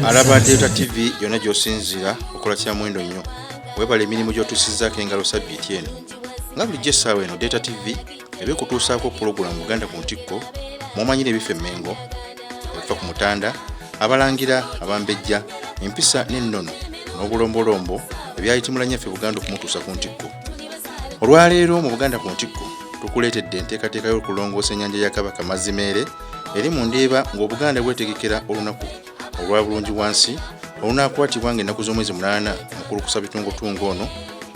Alaba Delta TV yonna gy'osinziira okola kya muwendo nnyo. Weebale emirimu gy'otuusizzaako engalo sabbiiti eno. Nga bulijjo essaawa eno Delta TV eba ekutuusaako pulogulaamu Buganda ku Ntikko mw'omanyira ebifa e Mmengo, ebifa ku Mutanda, Abalangira, Abambejja, empisa n'ennono n'obulombolombo ebyayitimula Nnyaffe Buganda okumutuusa ku ntikko. Olwaleero mu Buganda ku Ntikko tukuleetedde enteekateeka y'okulongoosa ennyanja ya Kabaka Mazimeere eri mu Ndeeba ng'Obuganda bwetegekera olunaku olwa bulungi bwansi olunaakwatibwa ng'ennaku z'omwezi 8 Mukulukusa Bitungutungu ono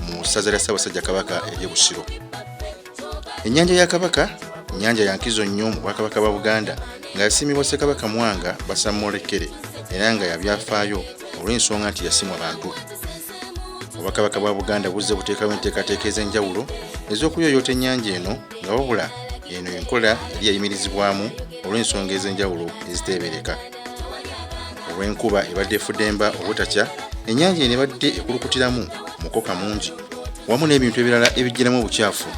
mu ssaza lya Ssaabasajja Kabaka ery'e Busiro. Ennyanja ya Kabaka nnyanja ya nkizo nnyo mu Bwakabaka bwa Buganda nga yasiimibwa Ssekabaka Mwanga Basamulekere era nga ya byafaayo olw'ensonga nti yasimwa bantu. Obwakabaka bwa Buganda buzze buteekawo enteekateeka ez'enjawulo ez'okuyooyoota ennyanja eno nga wabula eno enkola yali yayimirizibwamu olw'ensonga ez'enjawulo eziteebereka. Olw'enkuba ebadde efudemba obutakya, ennyanja eno ebadde ekulukutiramu mukoka mungi wamu n'ebintu ebirala ebijjiramu obukyafu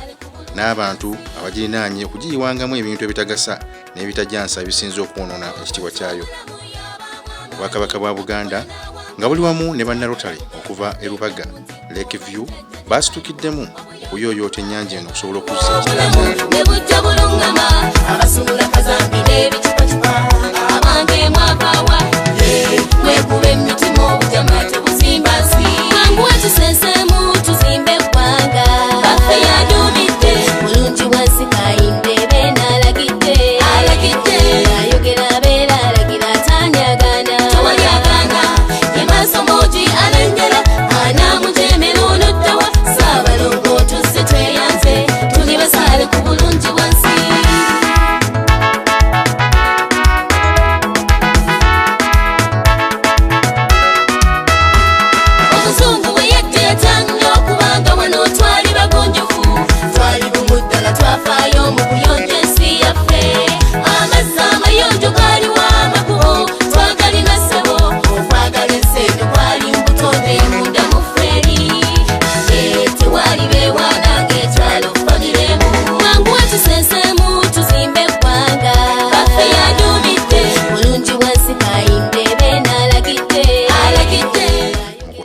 n'abantu abagirinaanye okugiyiwangamu ebintu ebitagasa n'ebitajansa ebisinze okwonoona ekitiibwa kyayo. Obwakabaka bwa Buganda nga buli wamu ne bannalotale okuva e Lubaga Lake View baasitukiddemu okuyooyoota ennyanja eno okusobola okuzza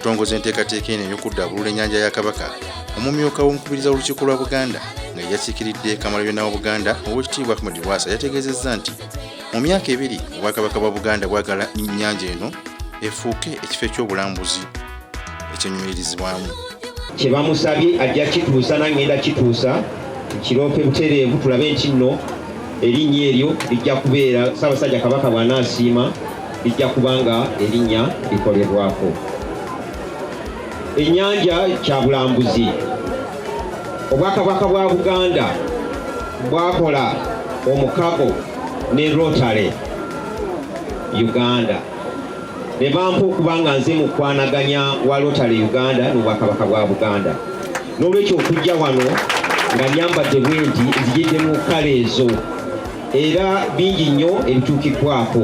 Okutongoza enteekateeka eno ey'okuddaabulula ennyanja ya Kabaka, omumyuka w'omukubiriza w'olukiiko lwa Buganda nga yakiikiridde Kamalabyonna wa Buganda Oweekitiibwa Ahmed Lwasa yategeezezza nti mu myaka 2 Obwakabaka bwa Buganda bwagala ennyanja eno efuuke ekifo eky'obulambuzi ekyenyumiririzibwamu. Kye bamusabye ajja kituusa nange ngenda kituusa nkiroope butereevu tulabe nti nno erinnya eryo lijja kubeera Ssaabasajja Kabaka bw'anaasiima lijja kuba nga erinnya likolebwako. Ennyanja kya bulambuzi. Obwakabaka bwa Buganda bwakola omukago ne Rotary Uganda ne bampa okuba nga nze mukwanaganya wa Rotary Uganda n'Obwakabaka bwa Buganda. N'olwekyo okujja wano nga nyambadde bwenti nzijidde mu kala ezo era bingi nnyo ebituukiddwako.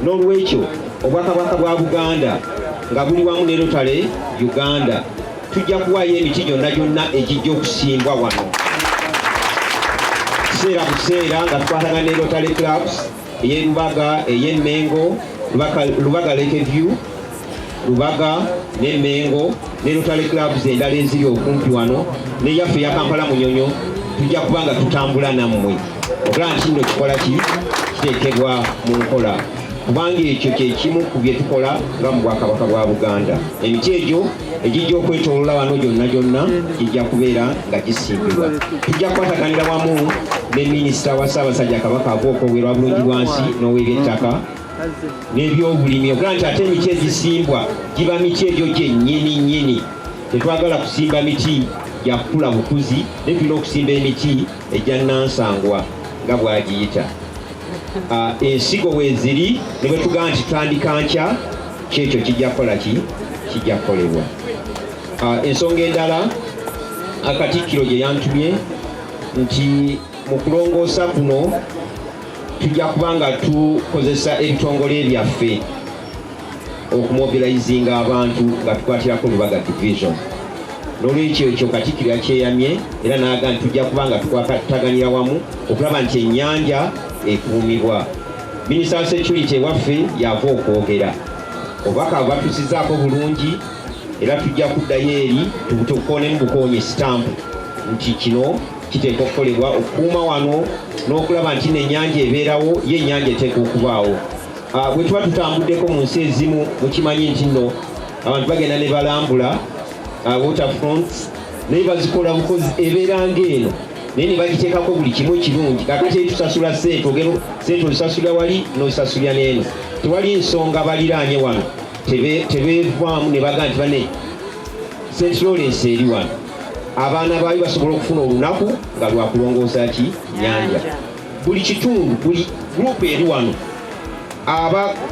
N'olwekyo Obwakabaka bwa Buganda nga buli wamu ne Rotary Uganda tujja kuwaayo emiti gyonna gyonna egijja okusimbwa wano kiseera buseera nga tukwatagana ne Rotary Clubs ey'e Lubaga, ey'e Mmengo, Lubaga Lake View, Lubaga ne Mmengo ne Rotary Clubs endala eziri okumpi wano n'eyaffe eya Kampala Munyonyo. Tujja kuba nga tutambula nammwe okulaba nti nno kikola ki kiteekebwa mu nkola, kubanga ekyo kye kimu ku bye tukola nga mu Bwakabaka bwa Buganda. Emiti egyo egijja okwetoolola wano gyonna gyonna gijja kubeera nga gisimbibwa. Tujja kukwataganira wamu ne minisita wa Ssaabasajja Kabaka ava okwogerwa bulungi bwansi n'ow'ebyettaka n'ebyobulimi okulaba nti ate emiti egisimbwa giba miti egyo gyennyini nnyini. Tetwagala kusimba miti gya kukula bukuzi, naye tulina okusimba emiti egya nnansangwa nga bw'agiyita. Ensigo weeziri ne bwe tugamba nti tutandika nkya, kyekyo kijja kukola ki kijja kukolebwa. Ensonga endala Katikkiro gye yantumye nti mu kulongoosa kuno tujja kuba nga tukozesa ebitongole byaffe okumobilizinga abantu nga tukwatirako Lubaga Division. N'olwekyo ekyo Katikkiro yakyeyamye era n'agamba nti tujja kuba nga tukwataganira wamu okulaba nti ennyanja ekuumibwa. Minisita wa security ewaffe yava okwogera. Obubaka batusizaako bulungi era tujja kuddayo eri tubukoonemu bukoonye sitampu nti kino kiteekwa okukolebwa okukuuma wano n'okulaba nti n'ennyanja ebeerawo, ye ennyanja eteekwa okubaawo. Bwe tuba tutambuddeko mu nsi ezimu mukimanyi nti nno abantu bagenda ne balambula waterfronts, naye bazikola bukozi ebeera ng'eno, naye ne bagiteekako buli kimu ekirungi. Kakati tusasula ssente, ogenda ssente ozisasulira wali n'ozisasulira n'eno, tewali nsonga. Baliraanye wano tebeevaamu ne bagaa nti bane St Lawrence eri wano, abaana baayo basobola okufuna olunaku nga lwakulongoosa ki nyanja. Buli kitundu, buli gurupu eri wano,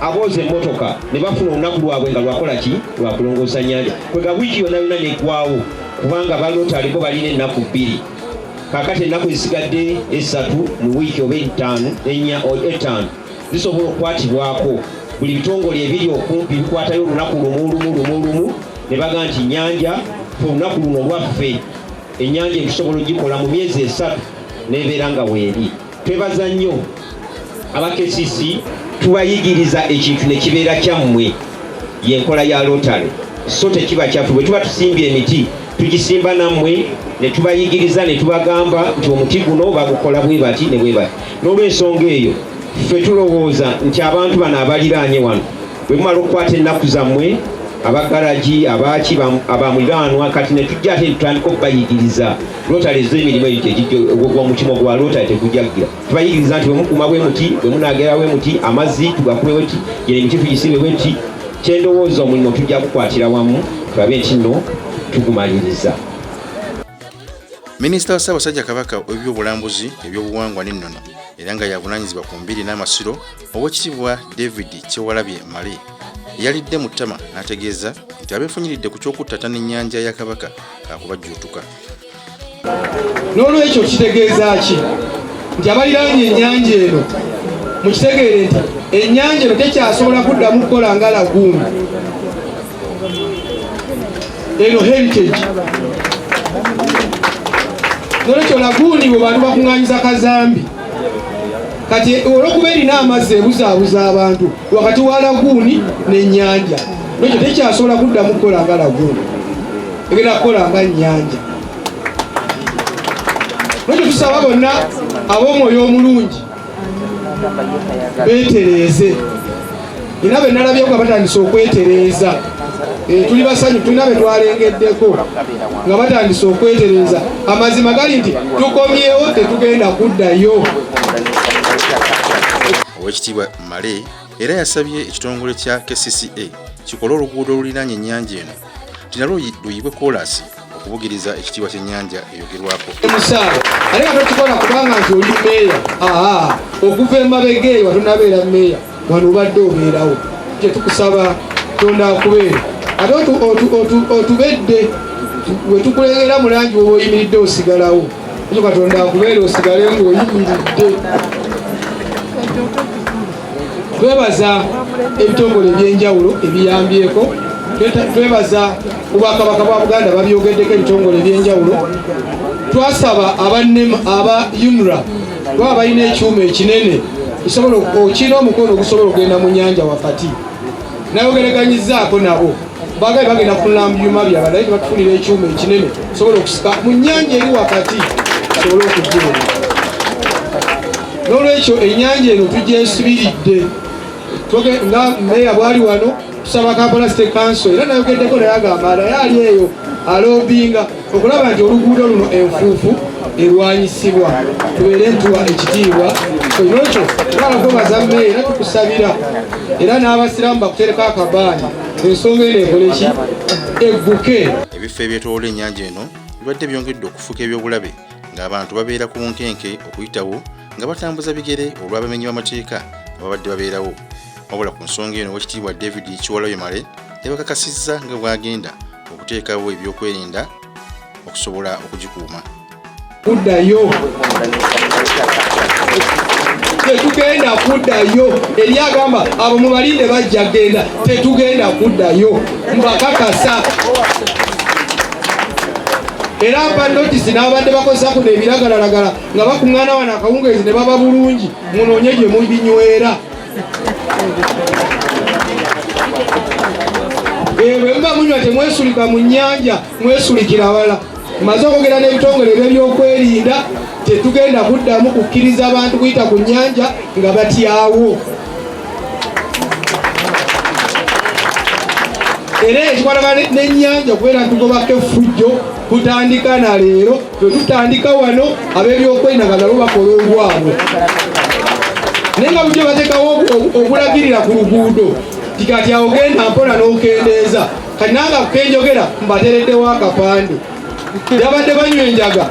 abooza emmotoka ne bafuna olunaku lwabwe nga lwakola ki, lwakulongoosa nyanja. Kwega wiiki yonna yonna neggwawo, kubanga balotale bo balina ennaku 2. Kakati ennaku ezisigadde 3 mu wiiki oba 5, 4, 5 zisobola okukwatibwako buli bitongole ebiri okumpi, bikwatayo olunaku lumu lumu lumu lumu ne baga nti nyanja fe olunaku luno lwaffe, ennyanja etusobola ogikola mu myezi 3 nebeera nga weeri. Twebaza nnyo aba KCC, tubayigiriza ekintu ne kibeera kyammwe, yenkola ya Rotary, so tekiba kyaffe. Bwe tuba tusimbye emiti tugisimba nammwe ne tubayigiriza ne tubagamba nti omuti guno bagukola bwe bati ne bwe bati. N'olw'ensonga eyo ffe tulowooza nti abantu bano abaliraanye wano bwe mumala okukwata ennaku zammwe, abagaragi, abaaki, abamuliraanwa, kati ne tujja ate tutandika okubayigiriza Rotary ez'emirimu egyo tegijja, omutima gwa Rotary tegujja kugira. Tubayigiriza nti bwe mukuuma bwe muti, bwe munaagera bwe muti, amazzi tugakube bwe tuti, gino emiti tugisimbe bwe tuti. Kyendowooza omulimu tujja kukwatira wamu tulabe nti nno tugumaliriza. Minisita wa Ssaabasajja Kabaka w'ebyobulambuzi, ebyobuwangwa n'ennono, era nga yavunaanyizibwa ku mbiri n'amasiro, Oweekitiibwa David Kyewalabye Male, yalidde mu ttama n'ategeeza nti abeefunyiridde ku ky'okuttatana ennyanja ya Kabaka kaakubajjuutuka. N'olwekyo kitegeeza ki nti abaliraanye ennyanja eno mukitegeere nti ennyanja eno tekyasobola kuddamu kukola nga lagoon eno heritage. N'olwekyo lagoon bwe bantu bakuŋŋanyiza kazambi, kati olwokuba erina amazzi ebuzaabuza abantu wakati wa lagoon n'ennyanja, n'ekyo tekyasobola kuddamu kukola nga lagoon, egenda kukola nga nnyanja. N'ekyo tusaba bonna ab'omwoyo omulungi beetereeze, era be nalabyeko nga batandise okwetereeza. Tuli basanyu, tulina be twalengeddeko nga batandise okwetereeza. Amazima gali nti tukomyewo, tetugenda kuddayo. Oweekitiibwa Male era yasabye ekitongole kya KCCA kikole oluguudo oluliraanye ennyanja eno nti nalwo luyibwe koolaasi okubugiriza ekitiibwa ky'ennyanja eyogerwako. Musaala ate nga tokikola kubanga nti oli meeya. Aa, okuva emabega eyo watonabeera meeya, wano obadde obeerawo. Kyetukusaba Tonda akubeere, ate otubedde wetukulengera mu langi woba oyimiridde osigalawo. Ekyo Katonda akubeere osigale ng'oyimiridde. Twebaza ebitongole ebyenjawulo ebiyambyeko, twebaza Obwakabaka bwa Buganda babyogeddeko ebitongole ebyenjawulo. Twasaba aba UNRA baba balina ekyuma ekinene kisobola okirina omukono ogusobola okugenda mu nyanja wakati, nayogereganyizaako nabo bagabe bagenda kutunula mu byuma byabwe naye tebatufunira ekyuma ekinene sobola okusika mu nyanja eri wakati sobole okugirema. N'olwekyo ennyanja eno tugyesibiridde nga meeya bwali wano, tusaba Kampala City Council, era nayogeddeko naye agamba naye ali eyo alobinga okulaba nti oluguudo luno enfuufu erwanyisibwa, tubeere ntuwa ekitiibwa. Nolwekyo twala kwebaza meeya era tukusabira, era n'abasiraamu bakutereko akabaani, ensonga eno ekole ki egguke. Ebifo ebyetooloola ennyanja eno bibadde byongedde okufuuka eby'obulabe, ng'abantu babeera ku bunkenke okuyitawo nga batambuza bigere olw'abamenyi b'amateeka ababadde babeerawo. Wabula ku nsonga eno, Oweekitiibwa David Kyewalabye Male yabakakasizza nga bw'agenda okuteekawo ebyokwerinda okusobola okugikuuma. Kuddayo, tetugenda kuddayo. Eri agamba abo mubalinde bajja genda, tetugenda kuddayo, mbakakasa. Era mpa notisi n'abadde bakozesa kuno ebiragalalagala nga bakuŋŋaana wano akawungeezi ne baba bulungi, munoonye gye mubinywera. Bwe muba munywa temwesulika mu nnyanja, mwesulikira wala. Maze okwogera n'ebitongole eby'ebyokwerinda, tetugenda kuddamu kukkiriza abantu kuyita ku nnyanja nga batyawo. Era ekikwatagana n'ennyanja okubeera ntugobako effujjo kutandika na leero, twe tutandika wano ab'ebyokwerinda nga nabo bakola ogwabwe. Naye nga bulijjo bateekawo obulagirira ku luguudo nti kati awo genda mpola n'okendeeza. Kati nange kenjogera mbateereddewo akapande, yabadde banywa enjaga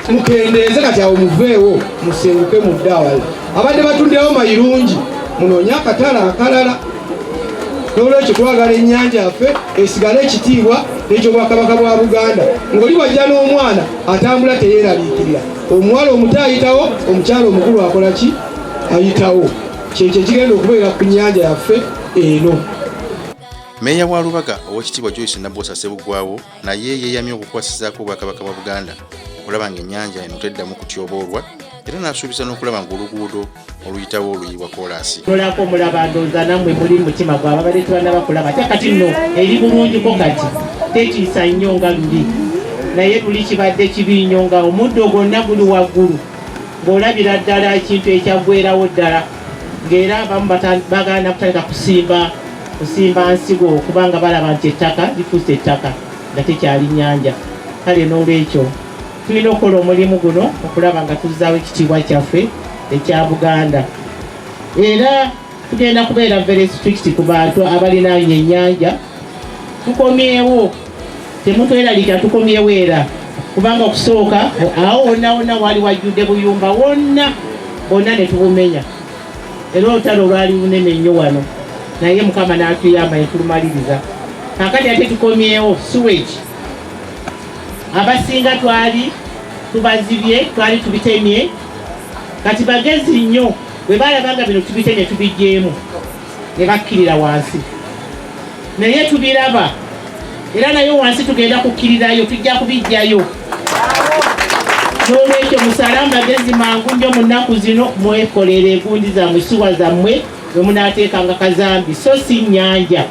mukendeeze, kati awo muveewo musenguke mudde awalala. Abadde batundirawo mayirungi munoonye akatale akalala. N'olwekyo twagala ennyanja yaffe esigale ekitiibwa n'ekyobwakabaka bwa Buganda. Ng'oli bw'ajja n'omwana atambula teyeeraliikirira, omuwala omuto ayitawo, omukyala omukulu akola ki? Ayitawo. Kyekyo ekigenda okubeera ku nnyanja yaffe eno. Meeya wa Lubaga Oweekitiibwa Joyce Nabbosa Ssebuggwawo naye yeeyamye okukwasizaako Obwakabaka bwa Buganda okulaba ng'ennyanja eno teddamu kutyoboolwa, era n'asuubiza n'okulaba ng'oluguudo oluyitawo oluyiibwa koolaasi. Nolako mulaba ndowooza nammwe muli mutima gwa babadde tebannaba kulaba, ate kati nno eri bulungiko, kati tetiisa nnyo nga luli, naye luli kibadde kibi nnyo nga omuddo gwonna guli waggulu ng'olabira ddala ekintu ekyaggwerawo ddala, ng'era abamu bagaana kutandika kusimba nsigo kubanga balaba nti ettaka lifuuse ettaka nga tekyali nnyanja. Kale n'olwekyo tulina okukola omulimu guno okulaba nga tuzzaawo ekitiibwa kyaffe ekya Buganda. Era tugenda kubeera very strict ku bantu abalinaanye ennyanja. Tukomyewo, temutweraliikira, tukomyewo era kubanga okusooka awo wonna wonna wali wajjudde buyumba wonna bonna ne tubumenya, era olutalo lwali lunene nnyo wano, naye Mukama n'atuyamba ne tulumaliriza. Kaakati ate tukomyewo sewage, abasinga twali tubazibye, twali tubitemye. Kati bagezi nnyo, bwe balaba nga bino tubitemye tubiggyemu ne bakkirira wansi, naye tubiraba era nayo wansi tugenda kukkirirayo, tujja kubijjayo. N'olwekyo musale amagezi mangu nnyo mu nnaku zino, mwekolere egundi zammwe, sewer zammwe we munaateekanga kazambi, so si nnyanja.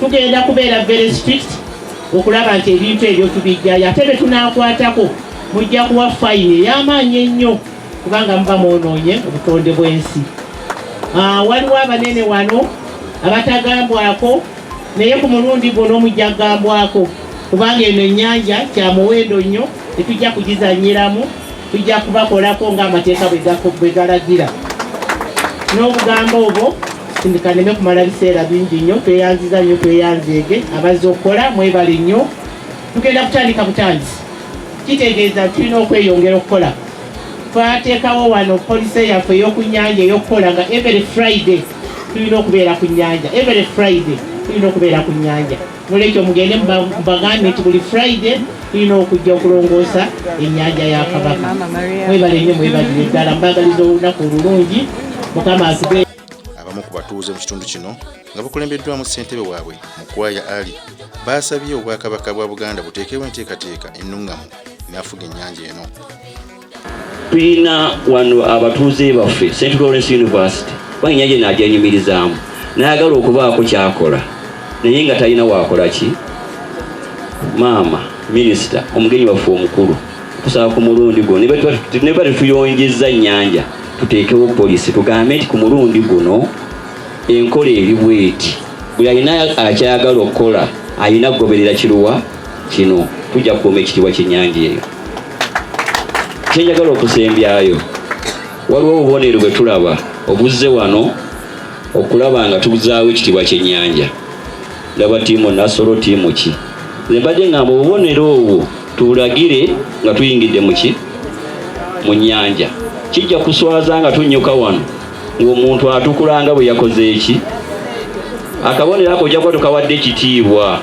Tugenda kubeera very strict okulaba nti ebintu ebyo tubijjayo, ate bwe tunaakwatako mujja kuwa fayini ey'amaanyi ennyo kubanga muba mwonoonye obutonde bw'ensi. Waliwo abanene wano abatagambwako, naye ku mulundi guno mujja kugambwako kubanga eno ennyanja kya muwendo nnyo, tetujja kugizannyiramu, tujja kubakolako ng'amateeka bwe galagira. N'obugambo obwo kaneme kumala biseera bingi nnyo, tweyanziza nnyo, tweyanzeege abazze okukola, mwebale nnyo. Tugenda kutandika butandisi, kitegeeza tulina okweyongera okukola. Twateekawo wano policy yaffe ey'oku nnyanja ey'okukola nga every Friday tulina okubeera ku nnyanja, every Friday tulina okubeera ku nnyanja. Nolwekyo mugende mubagambye nti buli Friday tulina okujja okulongoosa ennyanja ya Kabaka. Mwebale nnyo, mwebalire ddala, mbagaliza olunaku olulungi. Mukama atube. Abamu ku batuuze mu kitundu kino nga bakulembeddwamu ssentebe waabwe Mukwaya Ali baasabye Obwakabaka bwa Buganda buteekewo enteekateeka ennuŋŋamu n'afuga ennyanja eno. Tulina wano abatuuze baffe St Lawrence University, kubanga ennyanja eno agyenyumirizaamu n'ayagala okubaako kyakola naye nga talina waakola ki. Maama minisita, omugenyi waffe omukulu, tusaba ku mulundi guno ne ba tetuyonjezza nnyanja, tuteekewo policy, tugambe nti ku mulundi guno enkola eri bweti, buli alina akyayagala okukola alina kugoberera kiruwa kino, tujja kukuuma ekitiibwa ky'ennyanja eyo. Kyenjagala okusembyayo, waliwo obubonero bwe tulaba obuzze wano okulaba nga tuzaawo ekitiibwa ky'ennyanja. Ndaba ttiimu Nasolo, ttiimu ki, nze mbadde ngamba obubonero obwo tubulagire nga tuyingidde muki mu nnyanja. Kijja kuswaza nga tunnyuka wano ng'omuntu atukula nga bwe yakoze eki. Akabonero ako ojja kuba tukawadde ekitiibwa.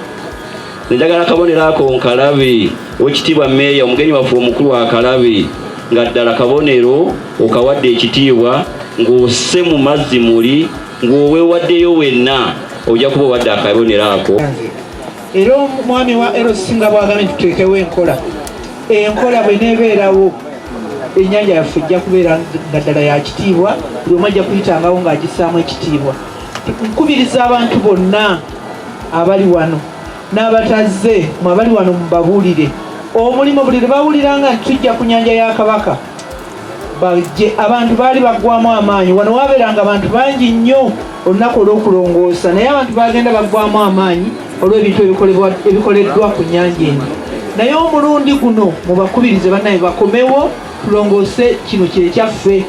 Njagala akabonero ako nkalabe, Owekitiibwa Meeya, omugenyi waffe omukulu akalabe nga ddala kabonero okawadde ekitiibwa, ng'osse mu mazzi muli ng'oweewaddeyo wenna, ojja kuba owadde akabonero ako. Era omwami wa LC nga bw'agambye nti tuteekewo enkola, enkola bw'eneebeerawo ennyanja yaffe ejja kubeera nga ddala ya kitiibwa, buli omu ajja kuyitangawo ng'agissaamu ekitiibwa. Nkubiriza abantu bonna abali wano N'abatazze mwe abali wano mubabuulire omulimu buli lwe bawulira nga tujja ku nnyanja ya Kabaka bajje. Abantu baali baggwamu amaanyi. Wano wabeeranga abantu bangi nnyo olunaku olw'okulongoosa, naye abantu bagenda baggwamu amaanyi olw'ebintu ebikoleddwa ku nnyanja eno. Naye omulundi guno mubakubirize bannaye bakomewo tulongoose. Kino kyekyaffe,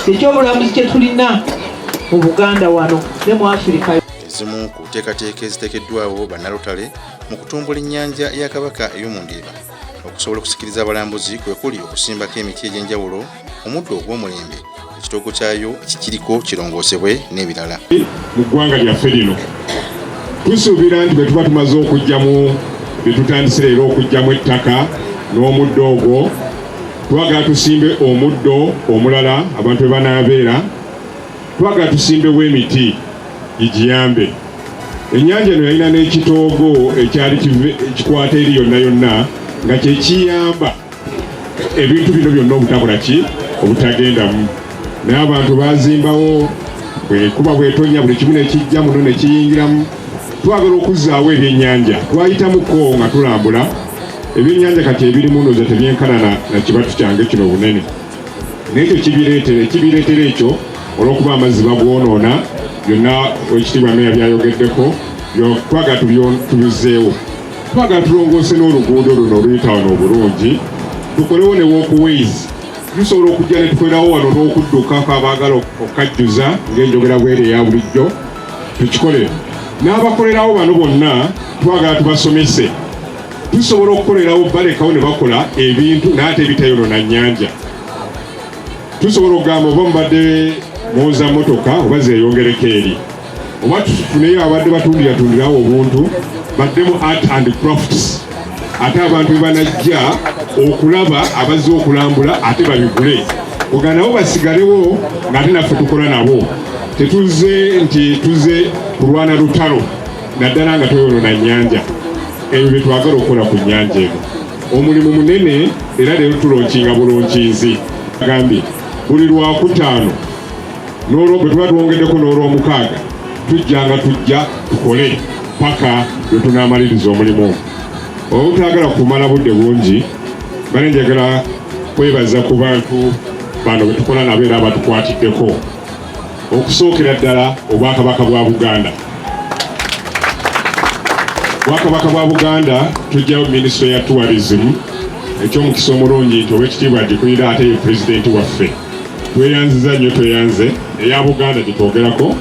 kyekyobulambuzi kye tulina mu Buganda wano ne mu Afirika. Ezimu ku nteekateeka eziteekeddwawo bannalotale mu kutumbula ennyanja ya Kabaka ey'omundiiba okusobola okusikiriza abalambuzi kwe kuli okusimbako emiti egy'enjawulo, omuddo ogw'omulembe, ekitoogo kyayo ekikiriko kirongoosebwe n'ebirala. Mu ggwanga lyaffe lino tusuubira nti bwe tuba tumaze okuggyamu bye tutandise leero, okuggyamu ettaka n'omuddo ogwo, twagala tusimbe omuddo omulala abantu bwe banaabeera. Twagala tusimbewo emiti gigiyambe. Ennyanja eno yalina n'ekitoogo ekyali kikwata eri yonna yonna nga kyekiyamba ebintu bino byonna obutakola ki, obutagendamu. Naye abantu bazimbawo, bwekuba bwetonya buli kimu nekijja muno nekiyingiramu. Twagala okuzzaawo ebyennyanja. Twayitamuko nga tulambula ebyennyanja, kati ebirimu ndowooza tebyenkana na kibatu kyange kino bunene. Naye ekyo kibireetera, ekibireetera ekyo olw'okuba amazzi bagwonoona. Byonna Owekitiibwa Meya byayogeddeko twagala tubizzeewo. Twagala tulongoose n'oluguudo luno oluyita wano obulungi, tukolewo ne walkways. Tusobola okujja ne tukolerawo wano n'okuddukako abaagala okukajjuza ng'enjogera bwere eya bulijjo, tukikole. N'abakolerawo bano bonna twagala tubasomese. Tusobola okukolerawo, balekawo ne bakola ebintu naye ate ebitayonoona nnyanja. Tusobola okugamba oba mubadde mwoza motoka oba zeeyongereko eri, oba tufuneyo abadde batundiratundirawo obuntu baddemu art and crafts, ate abantu be banajja okulaba abazze okulambula ate babigule oga nabo basigalewo ng'ate naffe tukola nabo. Tetuze nti tuze kulwana lutalo, naddala nga toyonoona nnyanja. Ebyo bye twagala okukola ku nnyanja eno. Omulimu munene, era leero tulaunchinga bulaunchinzi. Gambye buli lwakutaano bwe tuba twongeddeko n'olwomukaaga, tujjanga tujja tukole paka lwe tunaamaliriza omulimu ogwo. Obutaagala kumala budde bungi, bane njagala kwebaza ku bantu bano be tukola nabo era abatukwatiddeko. Okusookera ddala Obwakabaka bwa Buganda. Obwakabaka bwa Buganda tujjayo Minisitule ya Tourism, ekyomukisa omulungi nti Owekitiibwa agikulira ate ye Pulezidenti waffe. Tweyanziza nnyo, tweyanze eya Buganda gyetwogerako.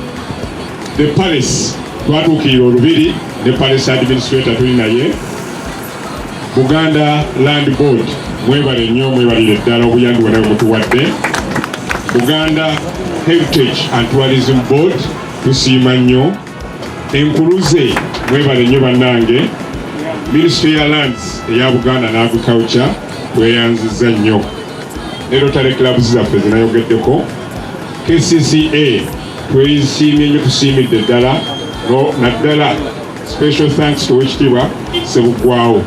The Palace, twatuukirira olubiri ne Palace Administrator tuli naye. Buganda Land Board, mwebale nnyo, mwebalire ddala obuyambi bwonna bwe mutuwadde. Buganda Heritage and Tourism Board, tusiima nnyo. Enkuluze, mwebale nnyo bannange. Ministry ya Lands eya Buganda ne Agriculture, tweyanziza nnyo. Ne Rotary Clubs zaffe zinayogeddeko, KCCA, twesiimye nnyo, tusiimidde ddala. Naddala special thanks to Owekitiibwa Sebuggwawo.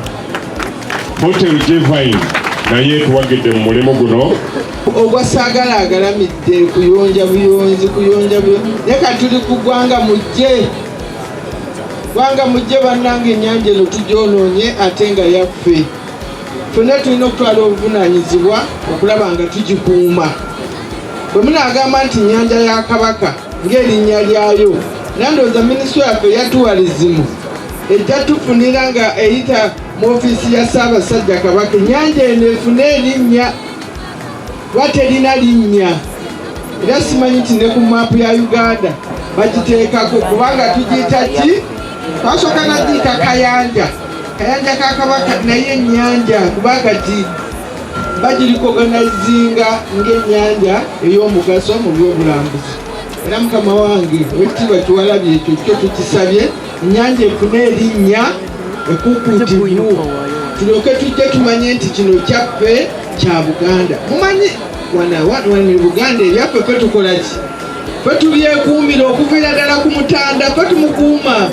Hotel Jevine naye tuwagidde mu mulimu guno. Ogwa saagala agalamidde kuyonja buyonzi, kuyonja buyonzi, naye kati tuli ku ggwanga mujje, gwanga mujje bannange. Ennyanja eno tugyonoonye ate nga yaffe. Ffenna tulina okutwala obuvunaanyizibwa okulaba nga tugikuuma. Bwe munaagamba nti nnyanja ya Kabaka ng'erinnya lyayo, nandowooza minisitule yaffe eya tourism ejja tufunira nga eyita mu ofiisi ya Ssaabasajja Kabaka, ennyanja eno efune erinnya, kuba terina linnya. Era simanyi nti ne ku maapu ya Uganda bagiteekako, kubanga tugiyita ki? Twasooka nagiyita kayanja, kayanja ka Kabaka, naye ennyanja kuba kati bagirecognizinga ng'ennyanja ey'omugaso mu byobulambuzi. Era mukama wange Owekitiibwa Kiwalabye, ekyo kyo tukisabye, ennyanja efune erinnya ekukuutivu, tulyoke tujje tumanye nti kino kyaffe, kya Buganda. Mumanyi wano Buganda ebyaffe ffe tukola ki? Ffe tubyekuumira okuviira ddala ku mutanda, ffe tumukuuma.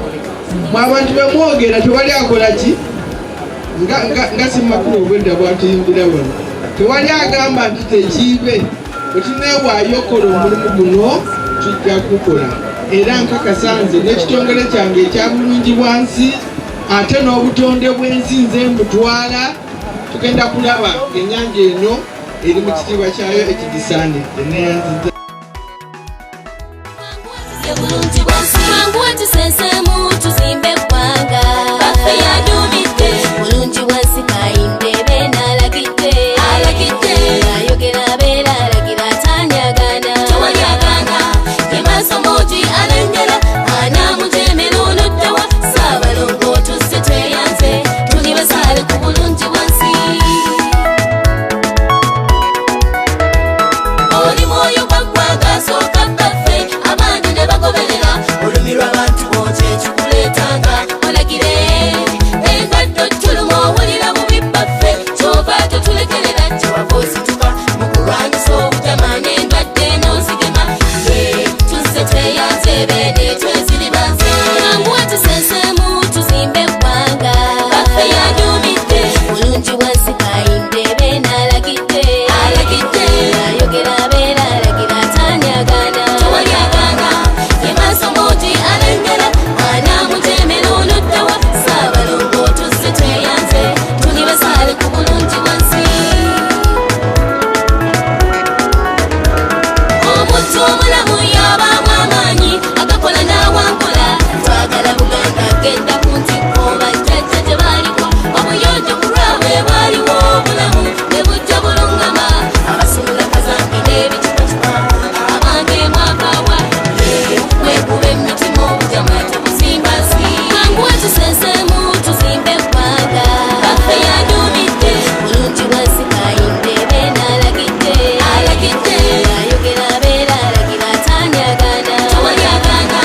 Mwe abantu bemwogera tewali akola ki, nga simakulu obwedda bwatuyimbira wano, tewali agamba nti tekiibe. Bwe tuneewaayo okukola omulimu guno, tujja kukola. Era nkakasa nze n'ekitongole kyange ekya Bulungi Bwansi. Ate n'obutonde bw'ensi nze mbutwala. Tugenda kulaba ng'ennyanja eno eri mu kitiibwa kyayo ekigisaanidde. Neyanziza. Bulungi bwansi mangu tusensemu tuzimbe eggwanga. Baffe yadubidde bulungi bwansi kayimbe benalagidde alagidde ayogera abeera alagira atanyagana tewali agana emaaso mogi alengera anamujemera onoddawa Saabalongo tuzze tweyanze tuli basaale ku bulungi bwansi. Oli mwoyo gwa ggwanga asooka bbaffe abandi ne bagoberera olumirwa abantu bokye ekikuleetanga olagire engaddo ttuluma owulira bubi bbaffe kyova totulekerera kyewava osituka mu kulwanyisa obujama n'endwadde n'ozigema. Ye tuzze tweyanze beene tweziribanze mangu tusensemu tuzimbe eggwanga. Baffe yadubidde bulungi bwansi kayimbe benalagidde alagidde ayogera abeera alagira atanyagana tewali agana emaaso mogi alengera anamujemera onoddawa Saabalongo tuzze tweyanze tuli basaale ku bulungi bwansi. Omuntu omulamu yabaamu amaanyi agakola n'awankola. Twagala Buganda genda ku ntikko bajjajja gye baaliko obuyonjo ku lwabwe bwaliwo obulamu ne bujja bulungama abasumula kazambi n'ebicupacupa abange mwakaawa wekuba emitima obujama tebuzimba nsi. Mangu tusensemu tuzimbe eggwanga. Baffe yadubidde bulungi bwansi kayimbe benalagidde alagidde ayogera abeera alagira atanyagana tewali agana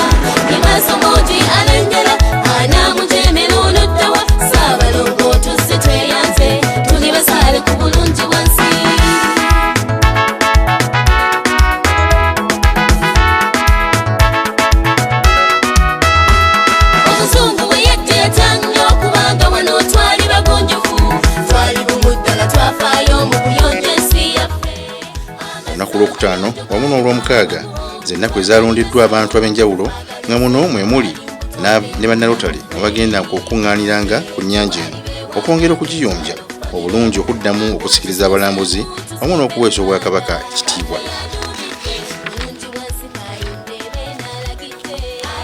emaaso mogi alengera anamujemera onoddawa Saabalongo tuzze tweyanze tuli basaale ku bulungi bwansi. Omuzungu bwe yajja yatanga okubanga wano twali bagunjufu twali bumu ddala twafaayo mu kuyonja ensi yaffe. Olunaku lwokutaano wamu n'olwomukaaga zennaku ezalondeddwa abantu ab'enjawulo nga muno mwe muli ne bannalotale mwe bagenda okukuŋŋaaniranga ku nnyanja eno okwongera okugiyonja obulungi okuddamu okusikiriza abalambuzi wamu n'okuweesa Obwakabaka ekitiibwa.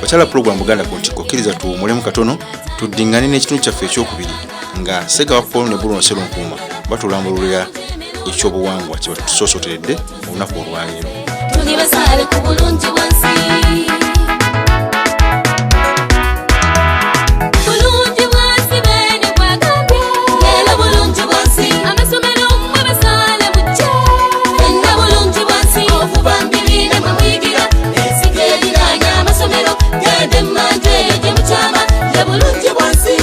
Bakyala, pulogulaamu Buganda ku Ntikko, kkiriza tuwummulemu katono tuddiŋŋane n'ekitundu kyaffe ekyokubiri nga Segawa Paul ne Bruno Serunkuuma batulambululira ekyobuwangwa kye batusoosoteredde olunaku olwaleero. Tuli basaale ku bulungi bwansi. Bulungi bwansi beene bwagambye leero bulungi bwansi amasomero mmwe basaale mujje fenna bulungi bwansi okuva mu bibiina mwe muyigira ensigo eriraanye amasomero gende emmanja eyo gye mukyama ye bulungi bwansi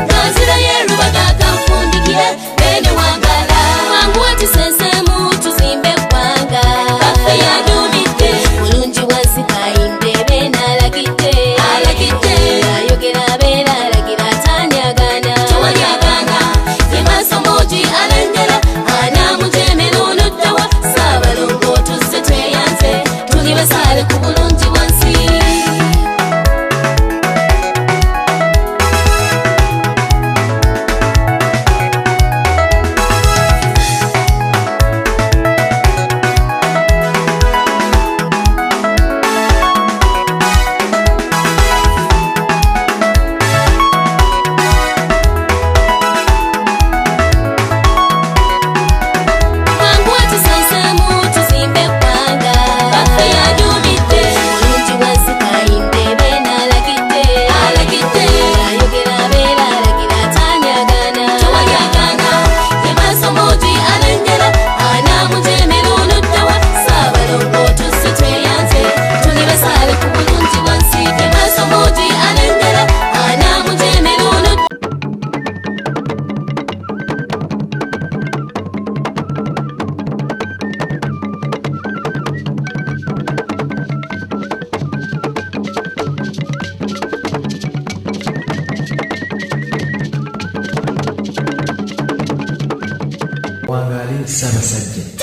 ganzira y'erubaga kanfundikire beene wangala mangu tusensemu tuzimbe eggwanga. Baffe yadubidde bulungi bwansi kayimbe benalagidde alagidde ayogera abeera alagira atanyagana tewali agana emaaso mogi alengera anamujemera onoddawa Saabalongo tuzze tweyanze tuli basaale ku bulungi bwansi. Mangu tusensemu tuzimbe eggwanga. Baffe yadubidde bulungi bwansi kayimbe benalagidde alagidde ayogera abeera alagira atanyagana tewali agana emaaso mogi alengera anamujemera onoddawa Saabalongo tuzze tweyanze tuli basaale ku bulungi bwansi emaaso mogi alengera anamujemera onoddawa. Wangaale Ssaabasajja.